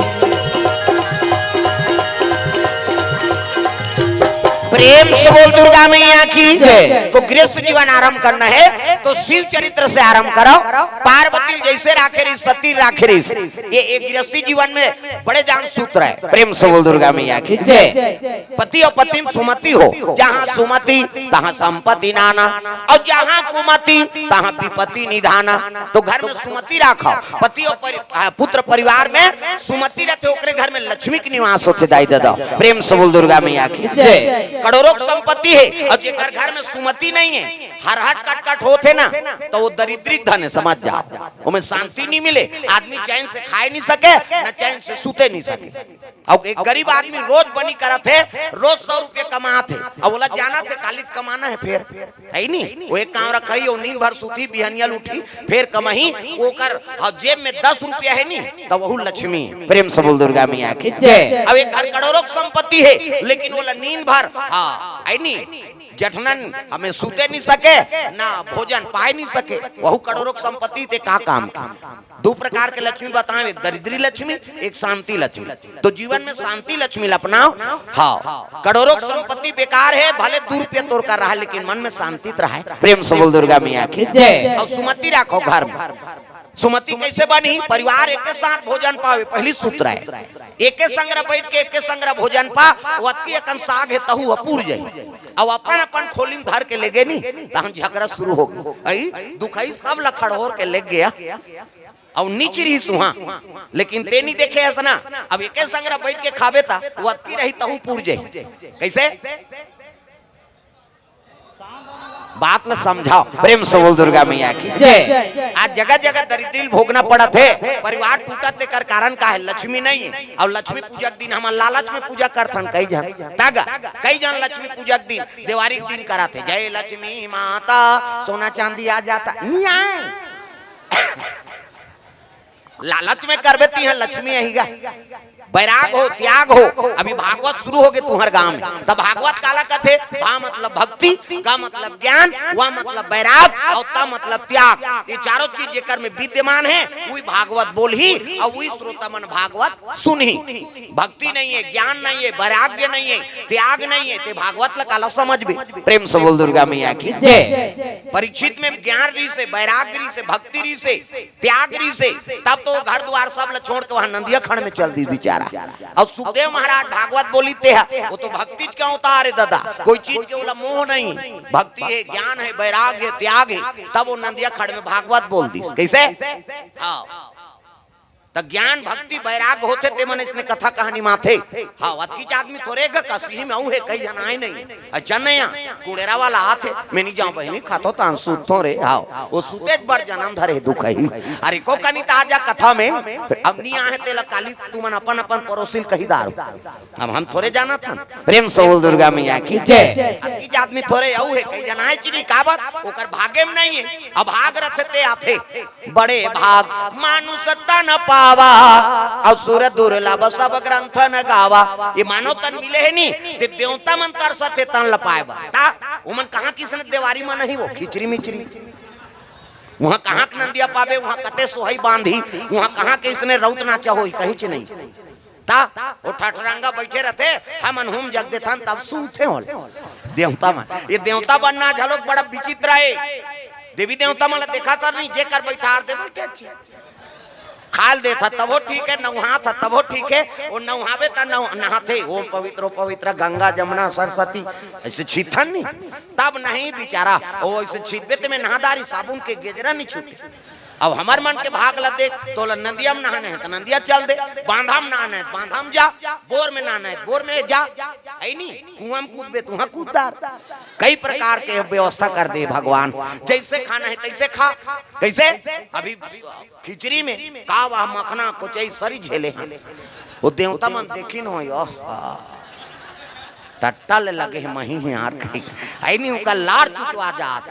प्रेम से बोल दुर्गा मैया की। जय। तो गृहस्थ जीवन आरंभ करना है तो शिव चरित्र से आरंभ करो। पार्वती ल जइसे राखे रहिस, सती ल राखे रहिस। ये एक गृहस्थी जीवन में बड़े जान सूत्र है। प्रेम से बोल दुर्गा मैया की। जय। पति अउ पत्नी में सुमति हो, जहाँ सुमति तहाँ संपत्ति नाना, अउ जहाँ कुमति तहाँ विपत्ति निधाना। तो घर में सुमति राखव, पति अउ परि-, आ, पुत्र परिवार में सुमति रहिथे, ओकरे घर में लक्ष्मी के निवास होथे। दाई ददा, प्रेम से बोल दुर्गा मैया की। जय। करोड़ों के संपत्ति हे, अउ जेकर घर में सुमति नहीं हे, हर हट कट कट होथे ना, त वो दरिद्री धन हे, समझ जाव। ओमे शांति नहीं मिले, आदमी चैन से खाय नहीं सके, न चैन से सुते नहीं सके। अउ एक गरीब आदमी रोज बनी करत हे, रोज सौ रुपया कमात हे, अउ ओला जानत हे काली त कमाना हे फेर, हे नी? वो एक काम रखही, वो नींद भर सुती, बिहनिया ल उठी, फेर कमही, ओकर, हाँ, जेब में दस रुपया हे नी, त वहू लक्ष्मी हे। प्रेम से बोल दुर्गा मैया की जय। अब एक घर करोड़ों के संपत्ति हे, लेकिन ओला नींद भर, हाँ, हे नी, जठनन हमें सुते नहीं सके, ना भोजन पाय नहीं सके, वहू करोड़ों के संपत्ति, ते का काम के? दू प्रकार के लक्ष्मी बताएं, एक दरिद्री लक्ष्मी, एक शांति लक्ष्मी। तो जीवन में शांति लक्ष्मी ल अपनाव। हाँ, करोड़ों के संपत्ति बेकार हे, भले दू रुपया तोर कर रहा हे, लेकिन मन में शांति त रहे। प्रेम से बोल दुर्गा मैया की जय। अउ सुमति राखव घर में। सुमति कैसे बनही? परिवार एके साथ भोजन पावे, पहली सूत्र हे। एके संग बैठ के एके संग भोजन पा, अतकी अकन साग हे तहू ह पूर जाही। अउ अपन अपन खोली में धर के लेगे नी, तहन झगड़ा शुरू होगे। अई दुखई सब ल खड़होर के लेग गया। अउ निचरी सुहा, लेकिन ते नी देखे हस ना। अब एके संग बैठ के खाबे त वो अतकी रही तहू पूर जाही। कैसे? बात ल समझाव। प्रेम से बोल दुर्गा मैया की जय। आज जगह जगह दरिद्री ल भोगना पड़त हे, परिवार टूटत, तेकर कारण का हे? लक्ष्मी नहीं हे। अउ लक्ष्मी पूजा के दिन हमन लालच में पूजा करथन कई झन, त गा, कई झन लक्ष्मी पूजा के दिन, देवारी के दिन करत हे, जय लक्ष्मी माता, सोना चांदी आ जाता, नहीं आए। लालच में करबे, तिहां लक्ष्मी आही गा। बैराग हो, त्याग हो। अभी भागवत शुरू होगे तुंहर गांव में, त भागवत काला कथे? भा मतलब भक्ति, ग मतलब ज्ञान, व मतलब बैराग, अउ त मतलब त्याग। ये चारों चीज जेकर में विद्यमान हे, वही भागवत बोलही, अउ वही श्रोता मन भागवत सुनही। भक्ति नहीं हे, ज्ञान नहीं हे, वैराग्य नहीं हे, त्याग नहीं हे, ते भागवत ल काला समझबे? प्रेम से बोल दुर्गा मैया की जय। परीक्षित में ज्ञान रहिसे, वैराग्य रहिसे, भक्ति रहिसे, त्याग रहिसे, तब तो घर दुवार सब ल छोड़ के वहां नंदिया खंड में चल दिस बिचारा। अउ सुखदेव महाराज भागवत बोलिस तेहा, वो तो भक्ति के अवतार हे दादा, कोई चीज के ओला मोह नहीं हे। भक्ति हे, ज्ञान हे, वैराग्य हे, त्याग हे, तब वो नंदिया खंड में भागवत बोल दिस। कैसे? हाँ। त ज्ञान, भक्ति, वैराग्य होथे, ते मन इसने कथा कहानी माथे। हाँ, अतकीच आदमी थोरे गा, कसिही में अउ हे, कई झन आय नहीं। अच्छा नहीं आ, कुड़ेरा वाला आथे, मैं नहीं जांव बहिनी, खाथों तान सुतथों रे। हाँ, वो सुते के बर जनम धरे दुखही। अरे को कनी त आ जा कथा में, अब नहीं आहे तेला काली तुमन अपन अपन परोसिल कही दारू। अब हम थोरे जानत हन। प्रेम से बोल दुर्गा मैया की जय। अतकीच आदमी थोरे अउ हे, कई झन आय चिन्ही काबर, ओकर भागे में नहीं हे, अभाग रथे ते आथे। बड़े भाग मानुष तन पावा, असुर दुर्लभ सब ग्रंथ न गावा। ये मानव तन मिले हे नी, ते देवता मन तरसत हे तन ल पाय बर। त ओमन कहाँ के इसने देवारी म नहीं, वो खिचरी मिचरी। उहां कहाँ के नंदिया पाबे, उहां कते सोहई बांधही, उहां कहाँ के इसने रउत नाचा होही, कहींच नहीं। त वो ठठरंगा बइठे रथे, हमन हूम जग देथन, तब सुनथे ओला देवता मन। ये देवता बनना घलोक बड़ा विचित्र हे। देवी देवता मन ला देखा तर नहीं, जेकर बइठार दे बइठे छी। खाय ल देथा तभो ठीक हे, नउहाथा तभो ठीक हे, वो नउहाबे त नउ-, नहाथे, ओम पवित्र, पवित्र गंगा जमुना सरस्वती, अइसे छीथन नहीं। तब नहीं बिचारा, वो अइसे छीथबे ते में नहा दारी, साबुन के गेजरा नहीं छूटे। अब हमर मन के भाग ल देख, तोला नंदिया म नहाना हे त नंदिया चल दे, बांधा म नहाना हे त बांधा म जा, बोर में नहाना हे त बोर में जा, हे नी? कुआं म कूदबे त उहां कूद दार। कई प्रकार के व्यवस्था कर दे भगवान, जइसे खाना हे तइसे खा। कइसे? अभी खिचरी में का वह मखना कोचई सरी झेले हे। वो देवता मन देखिन होही, ओह, टट्टा ले लगे हे मही हे यार कहीं। हे नी, उनका लार चुचवा जात।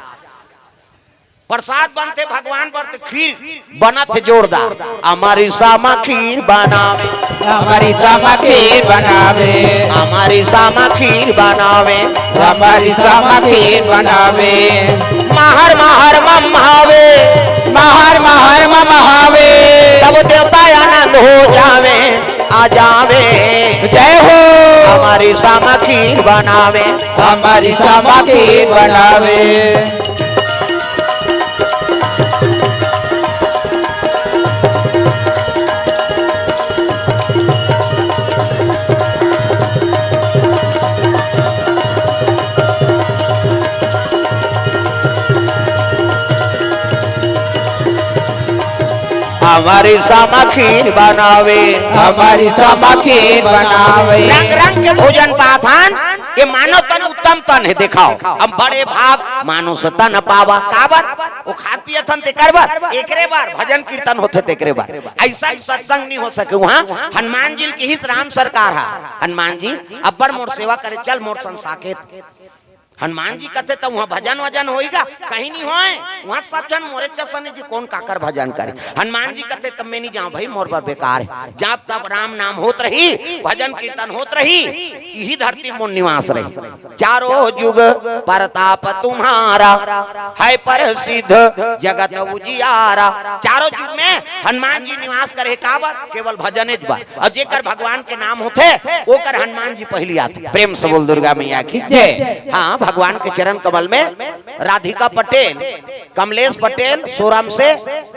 प्रसाद बनथे भगवान बर त खीर बनत हे जोरदार। अमरिसा म खीर बनावे, अमरिसा म खीर बनावे, अमरिसा म खीर बनावे, अमरिसा म खीर बनावे। महर महर मम हावे, महर महर मम हावे। सब देवता आनंद हो जावे, आ जावे। जय हो। अमरिसा म खीर बनावे, अमरिसा म खीर बनावे। अमरिसा म खीर बनावे, अमरिसा म खीर बनावे। रंग रंग के भोजन पाथन, ये मानव तन उत्तम तन हे, देखाव। हम बड़े भाग मानुष तन पावा। काबर? वो खात पियत हन तेकर बर, एकरे बर भजन कीर्तन होथे तेकरे बर। अइसन सत्संग नहीं हो सके। उहाँ हनुमान जी ल किहिस राम सरकार हा, "हनुमान जी, अब्बड़ मोर सेवा करे, चल मोर संग साकेत।" हनुमान जी कथे, "त उहाँ भजन वजन होइगा?" कहीं नहीं होय। उहाँ सब झन मोरे चसने जी, कोन काकर भजन करे? हनुमान जी कथे, "तब मैं नहीं जाऊँ भाई, मोर बर बेकार हे।" जब तब राम नाम होत रही, भजन कीर्तन होत रही, इही धरती मोर निवास रही। चारों जुग परताप तुम्हारा, है प्रसिद्ध जगत उजियारा। चारों जुग में हनुमान जी निवास करे, काबर? केवल भजनेच बर। अउ जेकर भगवान के नाम होथे, ओकर हनुमान जी पहिली आथे। प्रेम से बोल दुर्गा मैया की जय। हाँ, भगवान के चरण कमल में राधिका पटेल, कमलेश पटेल सोरम से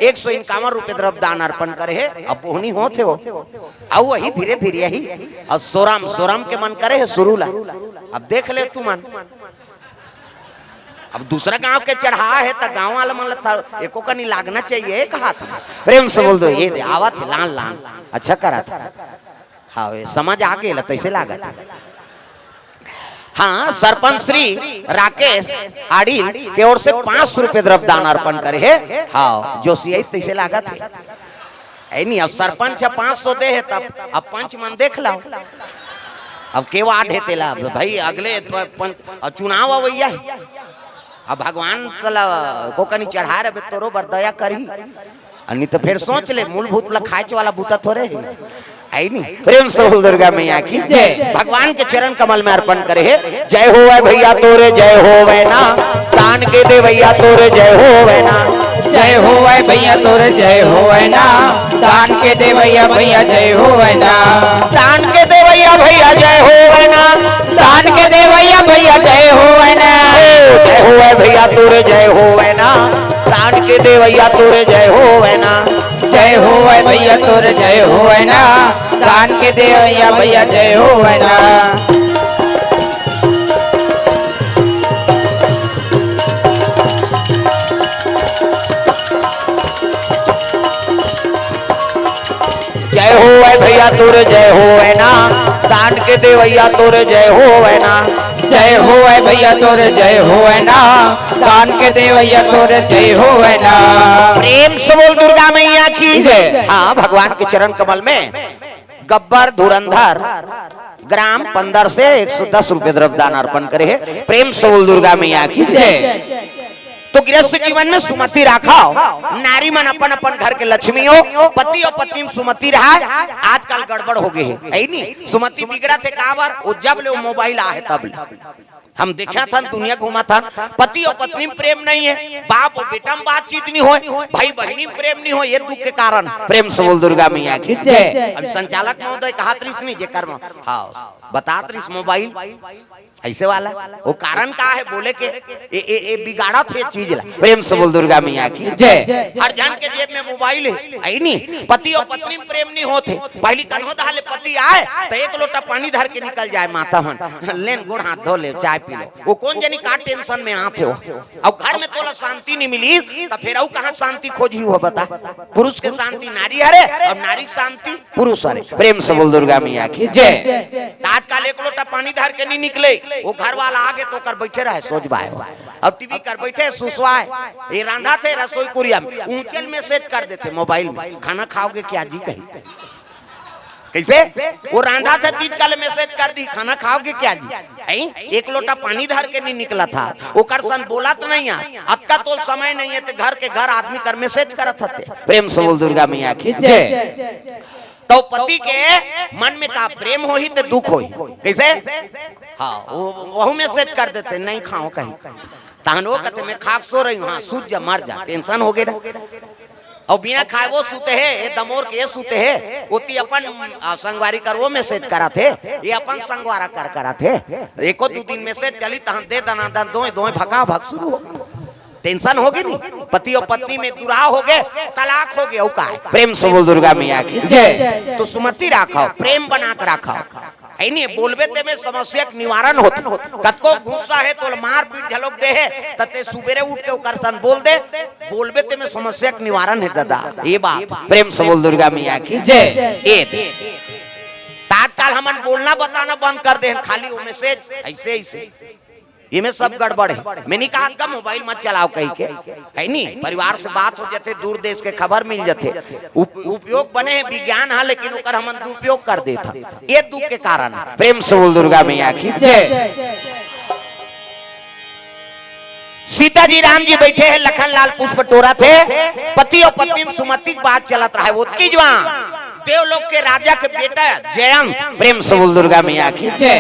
एक सौ इक्यावन रुपये द्रव्य दान अर्पण करे हे। अब बोहनी होत हे वो, अउ वही धीरे धीरे यही। अउ सोरम, सोरम के मन करे हे शुरू ला। अब देख ले तुमन, अब दूसरा गांव के चढ़ा हे त गांव वाला मन ल एको कनी लागना चाहिए, कहा था। प्रेम से बोल दो, ये दे, आवत हे लान लान। अच्छा करा था। हाँ, ये समझ आ गेल, तैसे लागत हे। हाँ, सरपंच श्री राकेश आडिल के ओर से पाँच सौ रुपये द्रव्य दान अर्पण करे हे। हाँ, जोशियाई तैसे लागत हे। ऐ नहीं, अब सरपंच ह पाँच सौ दे हे, तब अब पंच मन देख लाव। अब के वार्ड हे तेला, अब भाई अगले प-, पंच, अब चुनाव अवैया हे। अब भगवान साला को कनी चढ़ा रहे, तोरो बर दया करही। अ, नहीं तो फिर सोच ले, मूलभूत ला खाए वाला बूता थोरे हे। है नहीं? प्रेम से बोल दुर्गा मैया की जय। भगवान के चरण कमल में अर्पण करे हे। जय होवै भैया तोरे जय होवै ना, दान के देवैया तोरे जय होवै ना। जय होवै भैया तोरे जय होवै ना, दान के देवैया भैया जय होवै ना। दान के देवैया भैया जय होवै ना, दान के देवैया भैया जय होवै ना। जय होवै भैया तोरे जय होवै ना, दान के देवैया तोरे जय होवै ना। जय होवै भैया तोरे जय होवै ना, दान के देवैया भैया जय होवै ना। जय होवै भैया तोरे जय होवै ना, दान के देवैया तोरे जय होवै ना। जय होवै भैया तोरे जय होवै ना, दान के देवैया तोरे जय होवै ना। प्रेम से बोल दुर्गा मैया की जय। हाँ, भगवान के चरण कमल में गब्बर धुरंधर ग्राम पंदर से एक सौ दस रुपये द्रव्य दान अर्पण करे हे। प्रेम से बोल दुर्गा मैया की जय। तो गृहस्थ जीवन में सुमति राखव, नारी मन अपन अपन घर के लक्ष्मी हो, पति अउ पत्नी में सुमति रहय। आजकल गड़बड़ हो गे हे, है नी? सुमति बिगड़त हे काबर? वो जब ले वो मोबाइल आहे तब ले। हम देखत हन, दुनिया घूमत हन, पति अउ पत्नी में प्रेम नहीं हे, बाप अउ बेटा में बातचीत नहीं होय, भाई बहिनी में प्रेम नहीं होय, ये दुख के कारण। प्रेम से बोल दुर्गा मैया की जय। अभी संचालक महोदय कहत रहिस नहीं, जेकर म-, हाँ, बतात रहिस मोबाइल, ऐसे वाला, वो कारण का हे बोले के, ए, ए, ए बिगाड़त हे चीज ला। प्रेम से बोल दुर्गा मैया की जय। हर जन के जेब में मोबाइल हे, है नी? पति अउ पत्नी में प्रेम नहीं होत हे। पहली कन्हो दहा ले पति आए, त एक लोटा पानी धर के निकल जाए, माता मन, लेन गोड़ हाथ धो ले, चाय पी लो। वो कोन जनी का tension में आत हे वो। अउ घर में तोला शांति नहीं मिली, त फिर अउ कहाँ शांति खोजही हो बता? पुरुष के शांति नारी हरे, अउ नारी के शांति पुरुष हरे। प्रेम से बोल दुर्गा मैया की जय। त आजकल एक लोटा पानी धर के नहीं निकले, वो घर वाला आगे त ओकर बैठे रहे, सोच बाय। अब टीवी कर बैठे, सुसवाए, ये रांधत हे रसोई कुरिया में, ऊंचे ल message कर देथे मोबाइल में, "खाना खाओगे क्या जी?" कही। कैसे? वो रांधत हे, तीज काले message कर दी, "खाना खाओगे क्या जी?" हैं? एक लोटा पानी धर के नहीं निकलत हे, ओकर सन बोलत नहीं हे, अतका तोल समय नहीं हे, त घर के घर आदमी कर message करत हते। प्रेम से बोल दुर्गा मैया की जय। तो पति के मन में का प्रेम होही त दुख होही। कैसे? हाँ, वो, वहू message कर देथे, "नहीं खाओ" कही। तहन वो कहथे, "मैं खा के सो रही हूँ।" "हाँ, सूत जा, मर जा, tension हो गे ना।" अउ बिना खाए वो सूते हे, ये दमोर के ये सूते हे, ओती अपन, आ, संगवारी कर वो message करत हे, ये अपन संगवारा कर करत हे। एको दू दिन message चली, तहन दे दना दन, दोय दोय भका भक शुरू हो। Tension हो गे नी, पति अउ पत्नी में दुराव हो गे, तलाक हो गे, अउ का हे? प्रेम से बोल दुर्गा मैया की जय। तो सुमति राखव, प्रेम बना के राखव, है नी? बोलबे ते में समस्या के निवारण होथे। कतको गुस्सा हे, तोला मारपीट घलोक दे हे, त ते सुबेरे उठ के ओकर सन बोल दे, बोलबे ते में समस्या के निवारण हे दादा। ये बात प्रेम से बोल दुर्गा मैया की जय। ए दे। त आजकल हमन बोलना बताना बंद कर दे हन, खाली वो मैसेज ऐसे ऐसे, ये में सब गड़बड़ है। मैं नहीं कहा का मोबाइल मत चलाओ कही के, है नहीं, परिवार से बात हो जाते, दूर देश के खबर मिल जाते। उप, उपयोग बने है विज्ञान, हाँ, लेकिन ओकर हमन दुरुपयोग कर देत हन। ये दुख के कारण है। प्रेम से बोल दुर्गा मैया की। जय। सीता जी राम जी बैठे हैं, लखन लाल पुष्प टोरत हे, पति और पत्नी में सुमति के बात चलत रहा है। ओतकी जुवार देवलोक के राजा के बेटा जयंत, प्रेम से बोल दुर्गा मैया की। जय।